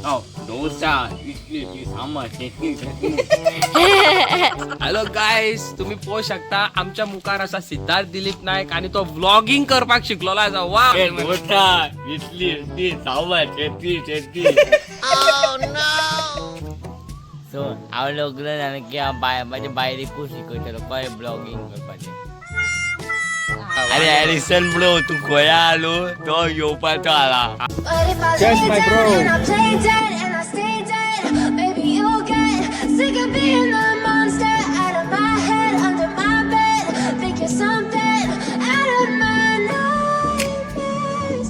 डोसा, इडली, सांबार, चटणी, चटणी. Hello guys, तुम्ही पोहू शकता आमच्या मुखार असा सिद्धार्थ दिलीप नायक आणि तो व्लॉगिंग करपाक शिकलेलो आसा. वा. ए, डोसा, इडली, इडली, सांबार, चटणी, चटणी. सो हांव लग्न जालें की हांव बाय म्हाज्या बायलेकूच शिकयतलो कशें ब्लॉगींग करपाचें. अरे हॅरिसन ब्रो, तूं खंय आलो? तो येवपाचो आला. But if I Yes, lay my down bro. And I play dead and I stay dead, maybe you'll get sick of being the monster out of my head, under my bed. Think you're something out of my nightmares.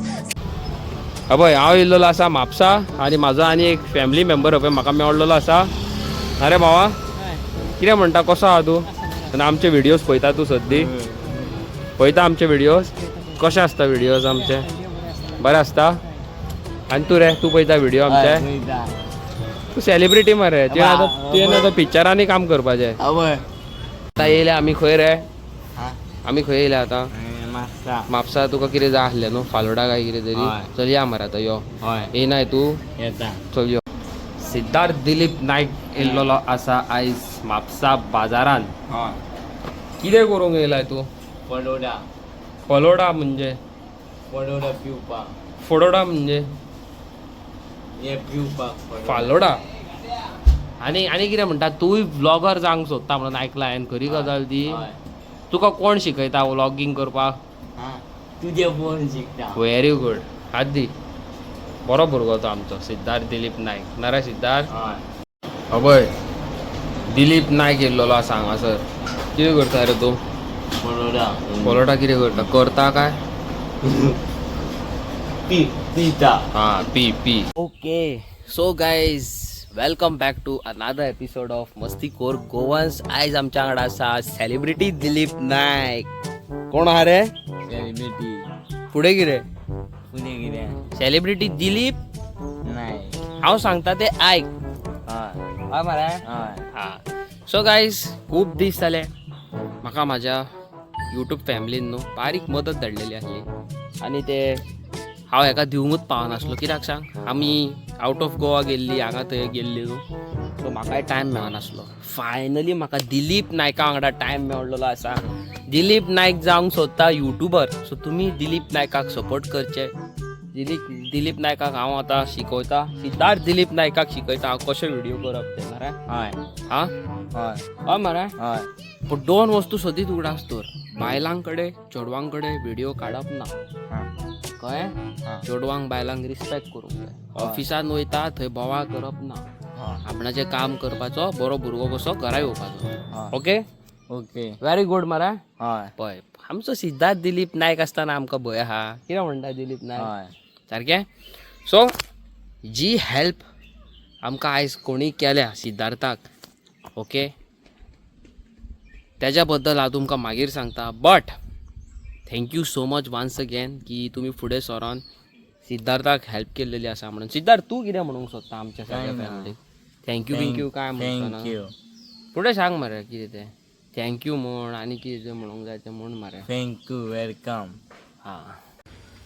अभय, हांव येयल्लो आसा म्हापसा आनी म्हाजो आनी एक family member अभय म्हाका मेळलेलो आसा. अरे भावा, कितें म्हणटा, कसो आहा तूं? आनी आमचे व्हिडियोज पळयता तूं? सद्दी पळयता आमचे व्हिडियोज? कशे आसता व्हिडियोज आमचे? बरें आसता? आनी तूं रे, तूं पळयता व्हिडियो आमचे? तूं सेलिब्रिटी मरे. तुवें आतां तुवें आतां पिक्चरांनी काम करपाचें. आवय. आतां येयले आमी खंय रे? आमी खंय येयले आतां? म्हापसा. म्हापसा. तुका कितें जाय आसलें न्हू, फालोडा काय कितें तरी? हय. चल या मरे, आतां यो. हय. येयनाय तूं? येता. चल यो. सिद्धार्थ दिलीप नायक येयल्लो आसा आयज म्हापसा बाजारान. हय. कितें करूंक येयलाय तूं? पडोडा. फलोडा म्हणजे? पडोडा पिवपाक. फडोडा म्हणजे? हे पिवपाक फलोडा. फालोडा. आनी आनी कितें म्हणटा, तूंय व्लॉगर जावंक सोदता म्हणून आयकलां हांवें. खरी गजाल ती? हय. तुका कोण शिकयता व्लॉगींग करपाक? हा, तुजे फोन शिकता. व्हेरी गुड, हात दी. बरो भुरगो तो आमचो सिद्धार्थ दिलीप नायक. ना रे सिद्धार्थ? हय. अभय, दिलीप नायक येयल्लो आसा हांगासर. कितें करता रे तूं? पडोडा. फलोडा कितें करता? करता काय? पी पिता. हां, P P. Okay, so guys, welcome back to another episode of मस्ती कोर गोवन्स. आयज आमच्या वांगडा आसा सेलिब्रिटी दिलीप नायक. कोण आहा रे? सेलिब्रिटी. फुडें कितें? फुडें कितें? सेलिब्रिटी दिलीप नाय. हांव सांगता ते आयक. हय. हय मरे? हय. हां, सो गायज, खूब दीस जाले म्हाका म्हाज्या यूट्यूब फॅमिलीन न्हू बारीक मदत धाडलेली आसली आनी ते हांव हेका दिवंकूच पावनासलो. कित्याक सांग, आमी आवट ऑफ गोवा गेल्ली, हांगा थंय गेल्ली न्हू, सो म्हाकाय टायम मेळनासलो. फायनली म्हाका दिलीप नायका वांगडा टायम मेळलेलो आसा. दिलीप नायक जावंक सोदता युट्यूबर. सो तुमी दिलीप नायकाक सपोर्ट करचे. दिलीप दिलीप नायकाक हांव आतां शिकयता, सिद्धार्थ दिलीप नायकाक शिकयता हांव कशें व्हिडियो करप ते मरे. हय. हां. हय. हय मरे. हय. पूण दोन वस्तू सदींच उगडास दवर, बायलां कडेन चेडवां कडेन व्हिडियो काडप ना. कळ्ळें? हां. चेडवांक बायलांक रिस्पेक्ट करूंक जाय. ऑफिसान वयता थंय बोवाळ करप ना. हय. आपणाचें काम करपाचो, बरो भुरगो कसो घरा येवपाचो. हय. ओके? ओके. व्हेरी गुड मरे. हय. पळय, आमचो सिद्धार्थ दिलीप नायक आसतना आमकां भंय आहा? कितें म्हणटा दिलीप नायक? हय. सारकें. सो जी हेल्प आमकां आयज कोणी केल्या सिद्धार्थाक, ओके, तेज्या बद्दल हांव तुमकां मागीर सांगता. But thank you so much once again की तुमी फुडें सरोन सिद्धार्थाक हेल्प केल्लेली आसा म्हणून. सिद्धार्थ, तूं कितें म्हणूंक सोदता आमच्या सगळ्या काय ना. फॅमिलीक? Thank you बिंक्यू काय म्हणटा ना? Thank you. फुडें सांग मरे कितें तें. Thank you म्हण आनी कितें तें म्हणूंक जाय तें म्हण मरे. Thank you, welcome. हां.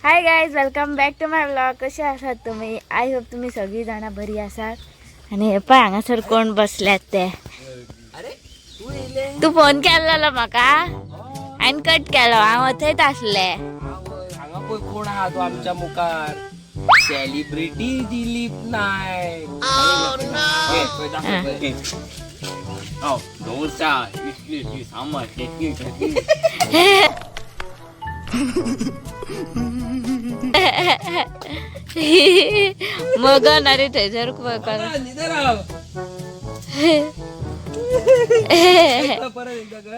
Hi guys, welcome back to my vlog. कसे आसात तुम्ही? I hope तुम्ही सगळी जाणां बरी आसात. आनी हे पळय, हांगासर कोण बसल्यात ते. तूं फोन केल्लो म्हाका, हांवें कट केलो. हांव थंयच आसलें. हांगा पळय कोण आहा तो आमच्या मुखार, सेलिब्रिटी दिलीप नायक. पळय, दाखय, पळय. Oh, डोसा, इडली, इडली, सांबार, चटणी, चटणी. मगन अरे थंयसर न्हिदर हांव. परत एकदा कर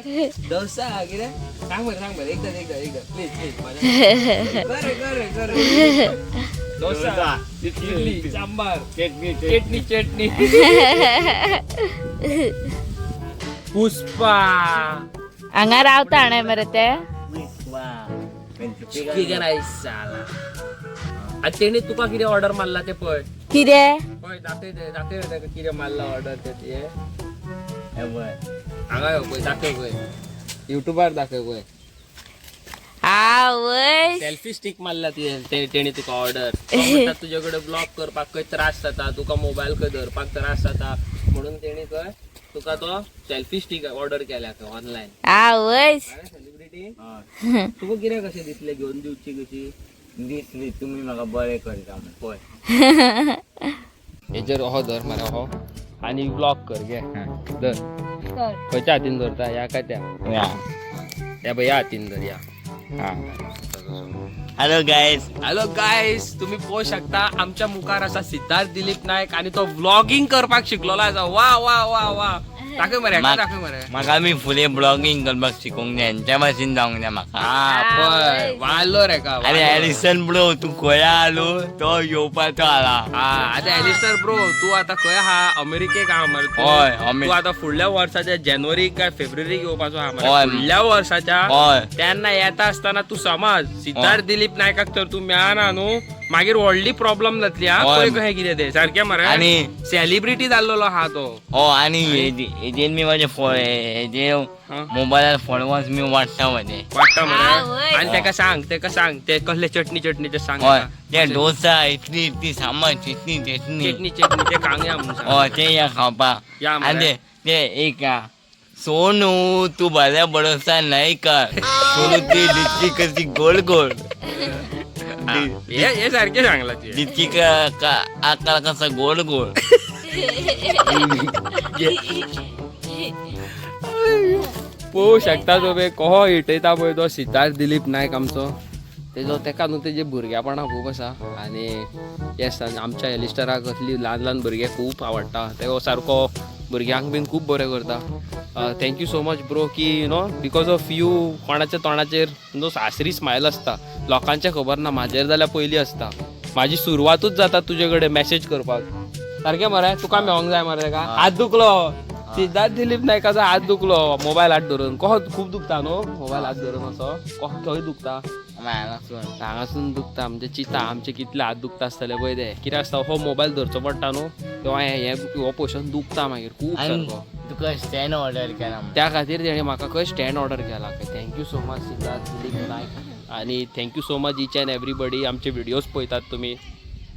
डोसा कितें, सांग बरें, सांग बरें, एकदा एकदा एकदा, प्लीज प्लीज. कर कर कर. डोसा, इडली, सांबार, चटणी, चटणी. चटणी, चटणी. पुष्पा. हांगा रावता हाणें मरे ते. कितें रायस जाला आनी तेणी तुका कितें ऑर्डर मारला ते पळय. कितें? पळय, दाखय ते, दाखय ताका कितें मारला ऑर्डर ते तुवें. हे पळय. हांगा यो, पळय, दाखय, पळय, युट्यूबार दाखय पळय. आवय. सेल्फी स्टीक मारला तेणी तुका ऑर्डर. म्हणटा तुजे कडेन ब्लॉग करपाक खंय त्रास जाता, तुका मोबायल खंय धरपाक त्रास जाता, म्हणून तेणी खंय तुका तो सेल्फी स्टीक ऑर्डर केल्या खंय ऑनलायन. आवय. सेलिब्रिटी तुका कितें कशें दिसलें घेवन दिवची कशी? दिसली तुमी म्हाका बरें करता म्हण. पळय, हेजेर हो धर मरे हो आनी ब्लॉग कर गे. धर. खंयच्या हातीन धरता, ह्या काय त्या? या. त्या पळय, ह्या हातीन धर या. Hello guys. हॅलो गायस, तुम्ही पळोवंक शकता आमच्या मुखार आसा सिद्धार्थ दिलीप नायक आणि तो व्लॉगिंग करपाक शिकलेलो आसा. वा वा वा वा, दाखय मरे हेका, दाखय मरे. म्हाका मी फुडें ब्लॉगिंग करपाक शिकूंक जाय, हेंच्या भाशेन जावंक जाय म्हाका. हा पळय, वालो रे का. अरे हॅरिसन ब्रो, तूं खंय आलो? तो येवपाचो आला. हा आता एलिस्टर ब्रो, तू आता खंय आहा? अमेरिकेक आहा मरे तूं. हय, तू आता फुडल्या वर्साच्या जानेवारीक काय फेब्रुवारीक येवपाचो आहा मरे. हय. फुडल्या वर्साच्या. हय. तेन्ना येता आसतना तूं समज सिद्धार्थ दिलीप नायकाक तर तूं मेळना न्हू, मागीर व्हडली प्रॉब्लम जातली. हा हय. पळय कशें कितें तें सारकें मरे. आनी सेलिब्रिटी जाल्लोलो आहा तो. हो, आनी हेजेर मी माझे हेजे हा. मोबायलार फॉलोवर्स मी वाडटा म्हजे. वाडटा मरे. आवय. आनी तेका सांग, तेका सांग ते कसले चटणी चटणी ते सांग हय. तेका. ते डोसा, इडली इडली, सांबार, चटणी चटणी. चटणी चटणी ते खावंक म्हणून सांग. हय, ते या खावपाक. या मरे. आनी ते एक आ, सोनू तू भल्या भरोसा नाही कर, सोनू ती लिचकी कशी गोल गोल. हा, हे हे सारकें सांगलां तुवें. लिचकी आकार कसा गोल गोल. पळोवंक शकता तुमी कहो इटयता पळय तो सिद्धार्थ दिलीप नायक आमचो. तेजो तेका न्हू तेजे भुरग्यापणां खूब आसा. आनी येस, आमच्या एलिस्टराक असली ल्हान ल्हान भुरगे खूब आवडटा. ते सारको भुरग्यांक बीन खूब बरें करता. Thank you so much bro, की you know because of you कोणाच्या तोंडाचेर न्हू सासरी स्मायल आसता. लोकांचें खबर ना, म्हाजेर जाल्यार पयलीं आसता. म्हाजी सुरवातूच जाता तुजे कडेन मॅसेज करपाक. सारकें मरे, तुका मेळोंक जाय मरे तेका. हात दुखलो सिद्धार्थ दिलीप नायकाचो, हात दुखलो मोबायल हात धरून. कहो खूब दुखता न्हू मोबायल हात धरून असो? कहो खंय दुखता? हांगासून दुखता. म्हणजे चिंता आमचे कितले हात दुखता आसतले पळय ते. कित्याक आसता, हो मोबायल धरचो पडटा न्हू तेव्हा हे हो पोर्शन दुखता मागीर खूब आनी सारको. तुका स्टँड ऑर्डर केला. त्या खातीर तेणें म्हाका खंय स्टँड ऑर्डर केला. Thank you so much Siddharth Dilip Naik आनी thank you so much each and everybody. आमचे व्हिडियोज पळयतात तुमी,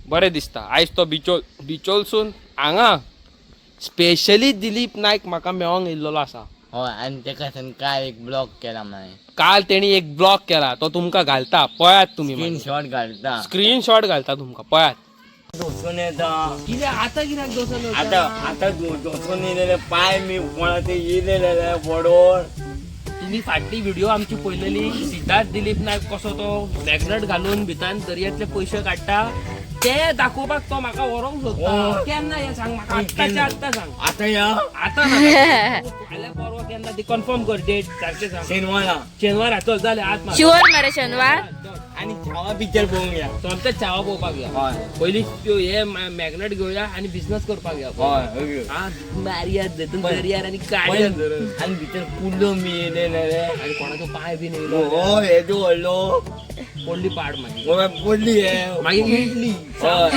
बरें दिसता. आयज तो बिचोलसून हांगा स्पेशली दिलीप नायक म्हाका मेळोंक येयल्लो आसा. हय, आनी तेका काल एक ब्लॉग केला मागीर. काल तेणी एक ब्लॉग केला, तो तुमकां घालता पळयात तुमी. स्क्रीनशॉट घालता. स्क्रीनशॉट घालता तुमकां, पळयात. डोसून येता. कितें आतां कित्याक दोसो? आता आता डोसून येयलेले पाय मी कोणा ते येयलेले बरोबर. तुम्ही फाटली व्हिडिओ आमची पळयलेली, सिद्धार्थ दिलीप नायक कसो तो मॅग्नेट घालून भितर दर्यांतले पयशे काडटा ते दाखोवपाक तो म्हाका व्हरोंक सोदता. हय. केन्ना हें सांग म्हाका, आत्ताच्या आत्ता सांग. आता या. आतां नाका, फाल्यां परवां केन्ना ती कन्फर्म कर डेट, सारकें सांग. शेनवारा. शेनवारा चल जालें आज मार. शुअर मरे शनिवार. आनी छावा पिक्चर पळोवंक या. सोमतेच छावा पळोवपाक या. हय. पयलीं त्यो हे मॅग्नेट घेवया आनी बिझनस करपाक या. हय. हा मारया धरून दर्यार आनी काडया धरून. आनी भितर कुल्लो मी येयलेले रे. आनी कोणाचो पांय बीन येयलो. हो, येदो व्हडलो. पडली पाड मागीर. गोव्या पडली हे. मागीर इडली. हय.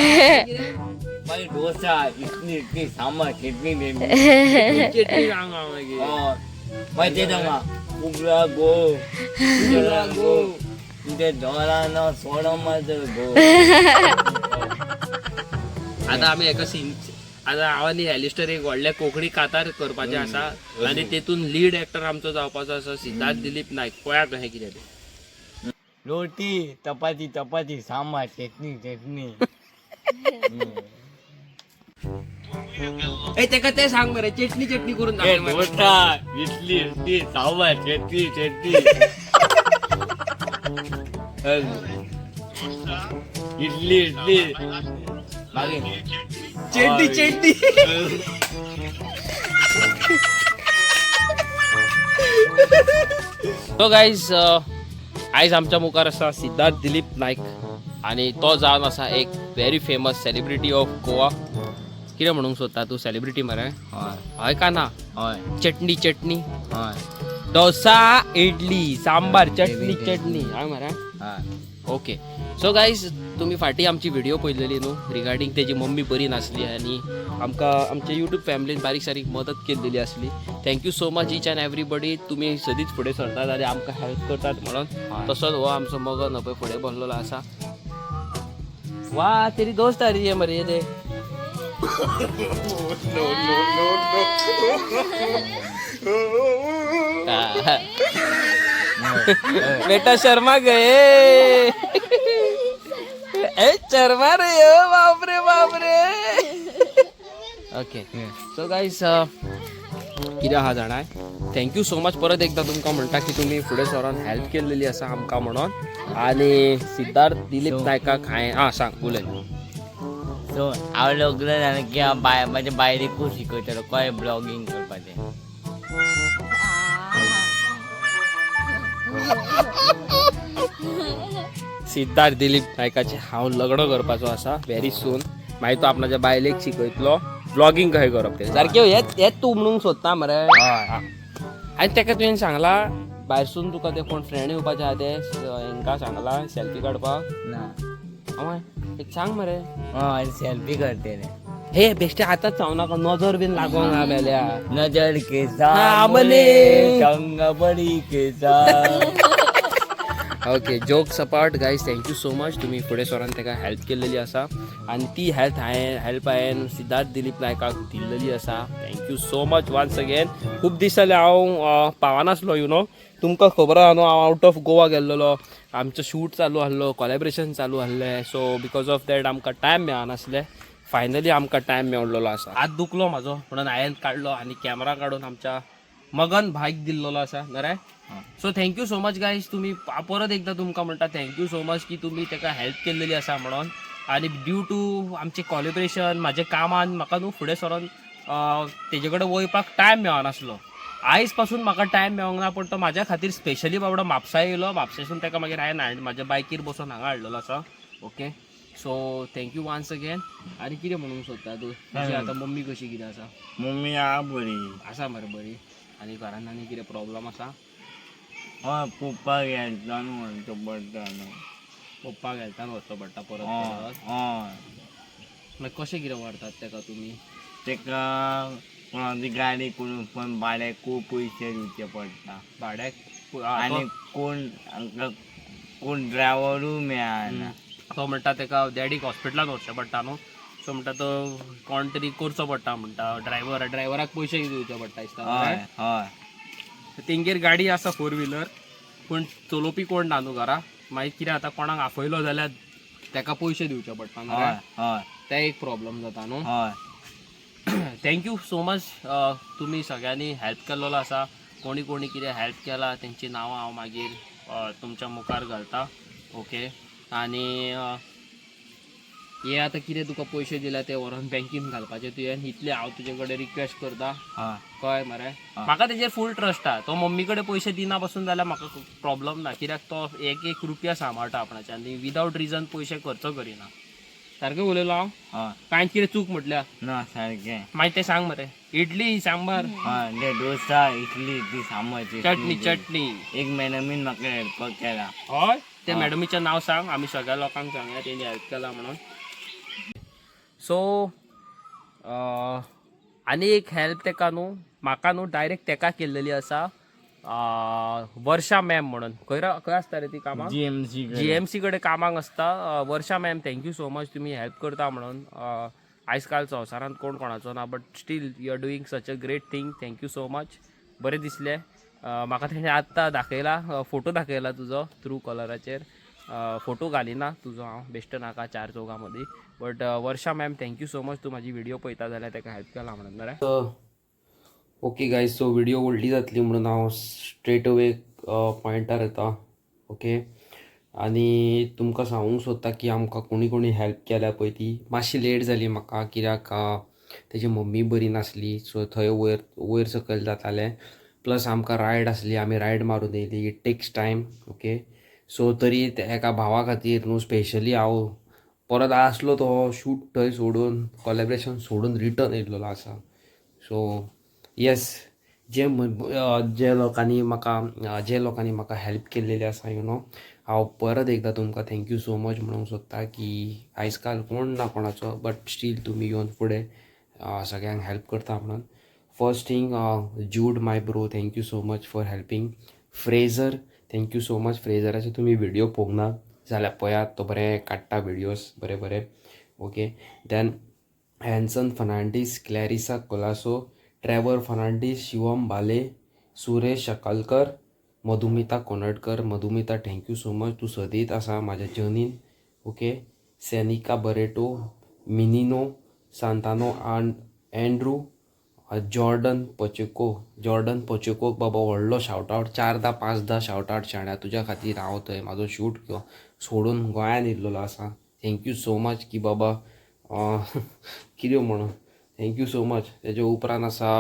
मागीर डोसा, इडली इडली, सांबार, चटणी बिटणी. चटणी सांग हांव मागीर. हय. मागीर ते सांगा कुबरा गो, कुबरा गो, तुझ्या दोळांना सोडा माझं गो. आता आमी एका सीन, आता हांव आनी एलिस्टर एक व्हडलें कोंकणी कातार करपाचें आसा आनी तेतून लीड एक्टर आमचो जावपाचो आसा सिद्धार्थ दिलीप नायक. पळया कशें कितें तें. रोटी चपाती चपाती, सांबार, चटणी चटणी. ए तेका तें सांग मरे, चटणी चटणी करून ए, दाखय मरे. डोसा, इडली इडली, सांबार, चटणी चटणी, इडली इडली, मागीर चटणी चटणी. सो गायज, आयज आमच्या मुखार आसा सिद्धार्थ दिलीप नायक आनी तो जावन आसा एक very famous celebrity of Goa. कितें म्हणूंक सोदता तूं? सेलिब्रिटी मरे? हय. हय का ना? हय. चटणी चटणी. हय. डोसा, इडली, सांबार, चटणी चटणी, हय मरे? हय. ओके, सो गायज, तुमी फाटीं आमची व्हिडिओ पळयलेली न्हू रिगार्डींग तेजी मम्मी बरी नासली आनी आमकां आमच्या युट्यूब फॅमिलीन बारीक सारीक मदत केल्लेली आसली. Thank you so much each and everybody. तुमी सदींच फुडें सरतात आनी आमकां हेल्प करतात म्हणून. तसोच हो आमचो मगन पळय फुडें बसलेलो आसा. वा, तेरी दोस्त आ रही है मरे ते. बेटा शर्मा गए. ए, शर्मा रे हो, बापरे बापरे. ओके, सो गायस, कितें आहा जाणाय, thank you so much परत एकदां तुमकां म्हणटा की तुमी फुडें सरोन हेल्प केल्लेली आसा आमकां म्हणून. आनी सिद्धार्थ दिलीप नायकाक हांवें, आं, सांग, उलय. सो हांव लग्न जालें की हांव बाय म्हाज्या बायलेकूय शिकयतलो कशें ब्लॉगींग करपाचें. सिद्धार्थ दिलीप नायकाचें हांव लग्न करपाचो आसा व्हेरी सून. मागीर तो आपणाच्या बायलेक शिकयतलो ब्लॉगींग कशें करप तें. सारकें हेंच हेंच तूं म्हणूंक सोदता मरे? हय. आनी तेका तुवें सांगलां, भायरसून तुका ते कोण फ्रेंड येवपाचे आहा ते हेंकां सांगलां सेल्फी काडपाक? ना. हय, एक सांग मरे. हय, सेल्फी करतले. हे बेश्टे आतांच सांगू नाका, नजर बीन लागोंक ना मेल्या. नजर के सामने. सामने संग बड़ी के साथ. Okay, jokes apart guys, thank you so much. तुमी फुडें सरोन ताका हेल्प केल्लेली आसा आनी ती हेल्प हांवें सिद्धार्थ दिलीप नायकाक दिल्लेली आसा. Thank you so much once again. खूब दीस जाले हांव पावनासलो. You know, तुमकां खबर आहा न्हू, हांव आवट ऑफ गोवा गेल्लेलो. आमचो शूट चालू आहलो, कॉलेब्रेशन चालू आहलें. सो because of that आमकां टायम मेळनासलें. फायनली आमकां टायम मेळलेलो आसा. हात दुखलो म्हाजो म्हणून हांवें काडलो आनी कॅमेरा काडून आमच्या मगन भाईक दिल्लेलो आसा नरे. So thank you so much guys. तुमी परत एकदां तुमकां म्हणटा thank you so much की तुमी ताका हेल्प केल्लेली आसा म्हणून. आनी ड्यू टू आमचें कॉलेब्रेशन, म्हाज्या कामान म्हाका न्हू फुडें सरोन तेजे कडेन वयपाक टायम मेळनासलो. आयज पासून म्हाका टायम मेळोंक ना, पूण तो म्हाज्या खातीर स्पेशली बाबडो म्हापसा येयलो. म्हापशेसून ताका मागीर हांवें म्हाज्या बायकीर बसोन हांगा हाडलेलो आसा. Okay, so thank you once again. आनी कितें म्हणूंक सोदता तूं? तुजी आतां मम्मी कशी कितें आसा? मम्मी आहा बरी. आसा मरे बरी? आनी घरान आनी कितें प्रॉब्लम आसा? हय, पप्पा गेलता न्हू व्हरचो पडटा न्हू. पप्पाक हेल्थान व्हरचो पडटा परत? हय. परत? हय. मागीर कशें कितें व्हरतात ताका तुमी? तेका कोणाची गाडी करून, पण भाड्याक खूब पयशे दिवचे पडटा. भाड्याक? आनी कोण हांकां कोण ड्रायव्हरूय मेळना. तो म्हणटा ताका डॅडीक हॉस्पिटलान व्हरचें पडटा न्हू, सो म्हणटा तो कोण तरी करचो पडटा म्हणटा ड्रायव्हर, ड्रायव्हराक पयशे दिवचे पडटा दिसता. हय हय. तेंगेर गाडी आसा फोर व्हिलर, पूण चलोवपी कोण ना न्हू घरा. मागीर कितें जाता, कोणाक आपयलो जाल्यार ताका पयशे दिवचे पडटा न्हू. हय हय. ते एक प्रॉब्लम जाता न्हू. हय. Thank you so much. तुमी सगळ्यांनी हेल्प केल्लो आसा. कोणी कोणी कितें हेल्प केला तेंची नांवां हांव मागीर तुमच्या मुखार घालता. ओके, आनी हे आतां कितें तुका पयशे दिल्या ते व्हरोन बँकीन घालपाचे तुवें, इतलें हांव तुजे कडेन रिक्वेस्ट करता. हय. कळ्ळें मरे? म्हाका तेजेर फूल ट्रस्ट आहा. तो मम्मी कडेन पयशे दिना पासून जाल्यार म्हाका प्रॉब्लम ना, कित्याक तो एक एक रुपया सांबाळटा आपणाचे आनी विदावट रिजन पयशे खर्च करिना. सारकें उलयलो हांव? हय. कांय कितें चूक म्हटल्या? ना, सारकें. मागीर तें सांग मरे, इडली सांबार. हय, ते डोसा इडली ती सांबार. चटणी चटणी. एक मॅडमीन म्हाका हेल्प केला. हय, ते मॅडमीचें नांव सांग, आमी सगळ्या लोकांक सांगया तेणी हेल्प केला म्हणून. सो आनी एक हेल्प तेका न्हू, म्हाका न्हू, डायरेक्ट तेका केल्लेली आसा वर्षा मॅम म्हणून. खंय खंय आसता रे ती कामाक? जीएमसी. जीएमसी कडेन कामाक आसता. वर्षा ma'am, thank you so much तुमी हेल्प करता म्हणून. आयज काल संवसारांत कोण कोणाचो ना, but still you are doing such a great thing. Thank you so much. बरें दिसलें. म्हाका तेणें आत्तां दाखयला, फोटो दाखयला तुजो थ्रू कॉलराचेर. फोटो घालिना तुजो हांव, बेश्टो नाका चार चौगां मदीं. But Varsha ma'am, thank you so much. तूं म्हाजी व्हिडिओ पळयता जाल्यार ताका हेल्प केला म्हणून बरें. ओके गायज, सो व्हिडिओ व्हडली जातली म्हणून हांव स्ट्रेट अवे पॉयंटार येता. ओके, आनी तुमकां सांगूंक सोदता की आमकां कोणी कोणी हेल्प केल्या पळय ती मातशी लेट जाली म्हाका, कित्याक तेजी मम्मी बरी नासली, सो थंय वयर वयर सकयल जातालें. प्लस आमकां रायड आसली, आमी रायड मारून येयली. It takes time. Okay, so तरी एका भावा खातीर न्हू स्पेशली हांव परत आसलो तो शूट थंय सोडून, कॉलेब्रेशन सोडून रिटर्न येयल्लो आसा. सो येस, जे जे लोकांनी म्हाका हेल्प केल्लेली आसा, you know, हांव परत एकदां तुमकां thank you so much म्हणूंक सोदता की आयज काल कोण ना कोणाचो, बट स्टील तुमी येवन फुडें सगळ्यांक हेल्प करता म्हणून. First thing, Jude my bro, thank you so much for helping. Fraser, thank you so much. फ्रेजराचे तुमी व्हिडिओ पळोवंक ना जाल्यार पळयात, तो बरे काडटा व्हिडियोज बरे बरे. Okay, then Hanson Fernandes, Clarissa Colaco, Trevor Fernandes, Shivam Bale, Suresh Shakalkar, Madhumita Konadkar. Madhumita, thank you so much, तूं सदींच आसा म्हाज्या जर्नीन. Okay, Sanika Barreto, Minino Santano, Andrew, Jordan Pacheco. Jordan पचेकोक बाबा व्हडलो शावट आवट, चारदां पांचदां शावट आवट शाण्या. तुज्या खातीर हांव थंय म्हाजो शूट सोडून गोंयान येयल्लो आसा. Thank you so much की बाबा कितें म्हणून, thank you so much. तेजे उपरांत आसा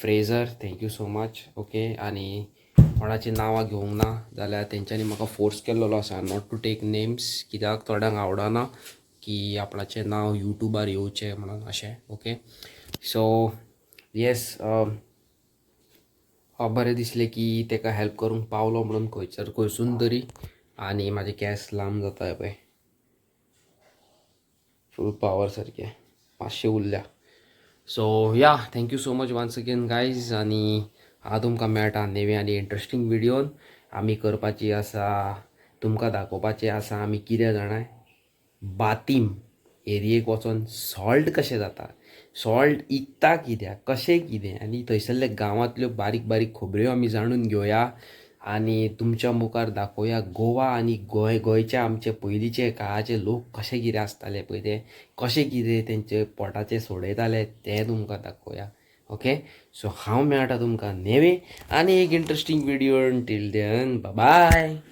Fraser, thank you so much. Okay, आनी कोणाची नांवां घेवंक ना जाल्यार तेंच्यांनी म्हाका फोर्स केल्लो आसा not to take names, कित्याक थोड्यांक आवडना की आपणाचें नांव युट्यूबार येवचें म्हणून अशें. ओके, सो येस, बरें दिसलें की ताका हेल्प करूंक पावलो म्हणून खंयसर खंयसून तरी. आनी म्हाजे केंस लांब जाता पळय, फूल पावर सारकें, मातशें उरल्या. So yeah, thank you so much once again guys. आनी हांव तुमकां मेळटा नवे आनी इंट्रस्टींग व्हिडियोन. आमी करपाची आसा, तुमकां दाखोवपाचें आसा आमी कितें जाणाय, बातीम एरियेक वचोन सॉल्ट कशें जाता, सॉल्ट इकता कित्याक, कशें कितें, आनी थंयसरले गांवांतल्यो बारीक बारीक खबऱ्यो आमी जाणून घेवया आनी तुमच्या मुखार दाखोवया गोवा आनी गोंय, गोंयचे आमचे पयलींचे काळाचे लोक कशे कितें आसताले पळय, ते कशें कितें तेंचे पोटाचें सोडयताले तें तुमकां दाखोवया. ओके, सो हांव मेळटा तुमकां नेवे आनी एक interesting video. Till then, bye.